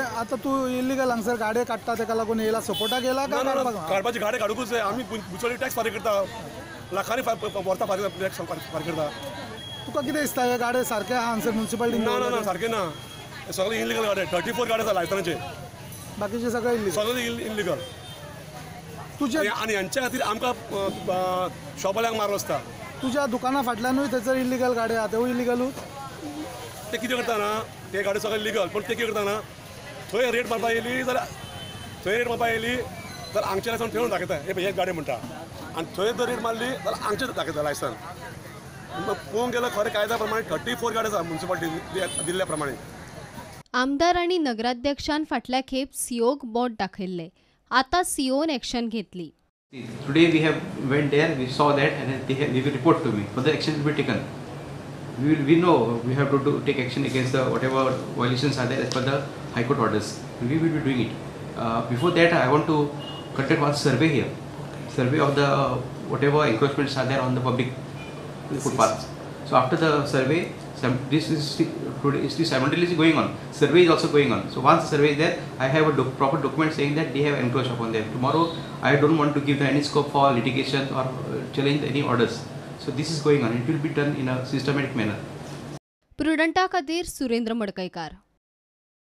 आतां तूं इलिगल हांगसर गाडये काडटा तेका लागून येयला सपोर्टाक येयला काय काडपाची? गाडये काडूंकूच जाय. आमी मुन्सिपालिटी टॅक्स फारीक करता, लाखांनी वर्सां फारीक टॅक्स फारीक करता. तुका कितें दिसता हे गाडये सारके आहा हांगसर मुन्सिपालिटी? ना ना ना, सारके ना, सगळे इलिगल गाडये. 34 गाडये आसा लायसनाचे, बाकीचे सगळे इलिगल, सगळे इलिगल. तुजे आनी हेंच्या खातीर आमकां शॉपवाल्यांक मार बसता. तुज्या दुकाना फाटल्यानूय थंयसर इलिगल गाडये आहा, तेवूय इलिगलूच. ते कितें करता ना, ते गाडी सगळे इलिगल, पण ते कितें करता ना, थंय रेट मारपा येयली जाल्यार, थंय रेट मारपा येयली जाल्यार हांगचे लायसन थंय दाखयता, हे हेच गाडी म्हणटा. आनी थंय जर रेट मारली जाल्यार हांगचे दाखयता लायसन. पळोवंक गेल्यार खरें कायद्या प्रमाणे 34 गाडी आसा मुन्सिपालिटी दिल्ल्या प्रमाणे. आमदार आनी नगराध्यक्षान फाटल्या खेप सीओक बोट दाखयल्ले, आतां सीओन एक्शन घेतली. Today we have went there, we saw that, and they will report to me. Further action will be taken. We know we have to take action against the whatever violations are there as per the High Court orders. We will be doing it. Before that, I want to conduct one survey here, survey of the whatever encroachments are there on the public footpaths. So after the survey, this is today is simultaneously going on. Survey is also going on. So once the survey is there, I have a proper document saying that they have encroached upon them. Tomorrow, I don't want to give them any scope for litigation or challenge any orders. So this is going on. It will be done in a systematic manner. प्रुडंटा खातीर सुरेंद्र मडकयकार.